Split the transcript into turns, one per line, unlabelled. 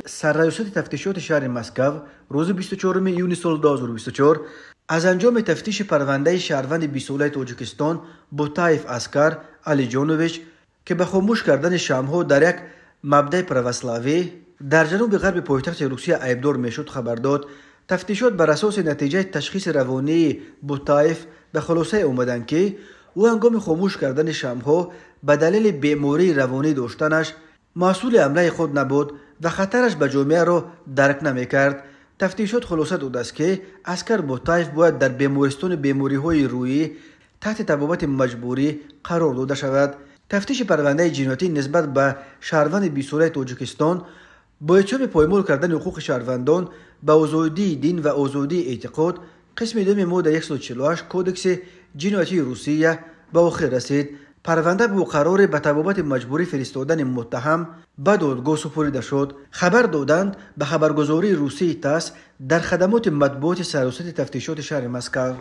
Сарраёсати тафтишоти шаҳри Москав рӯзи 24 июни соли 2024 аз анҷоми тафтиши парвандаи шаҳрванди 20-солаи Тоҷикистон Бутаев Аскар Алиҷонович, ки ба хомӯш кардани шамъҳо дар як мабдаи православӣ дар ҷануби ғарби пойтахти Русия айбдор мешуд, хабар дод. Тафтишот бар асоси натиҷаи ташхиси равонии Бутаев ба хулосае омаданд, ки ӯ ҳангоми хомӯш кардани шамъҳо ба далели бемории равонӣ доштанаш масъули ҳамлаи худ набуд ва хатараш ба ҷомеаро дарк намекард. Тафтишот хулоса додааст, ки Аскар Бутаев бояд дар бемористони бемориҳои рӯҳӣ таҳти табобати маҷбурӣ қарор дода шавад. Тафтиши парвандаи ҷиноятӣ нисбат ба шаҳрванди 20-солаи Тоҷикистон бо иттиҳоми поймол кардани ҳуқуқи шаҳрвандон ба озодии дин ва озодии эътиқод, қисми дуюми модда 148 Кодекси ҷиноятии Русия ба охир расид. Парванда бо қарори ба табобати маҷбурӣ фиристодани муттаҳам ба додгоҳ супорида шуд, хабар доданд ба хабаргузории русии ТАСС дар хадамоти матбуоти Сарраёсати тафтишоти шаҳри Москав.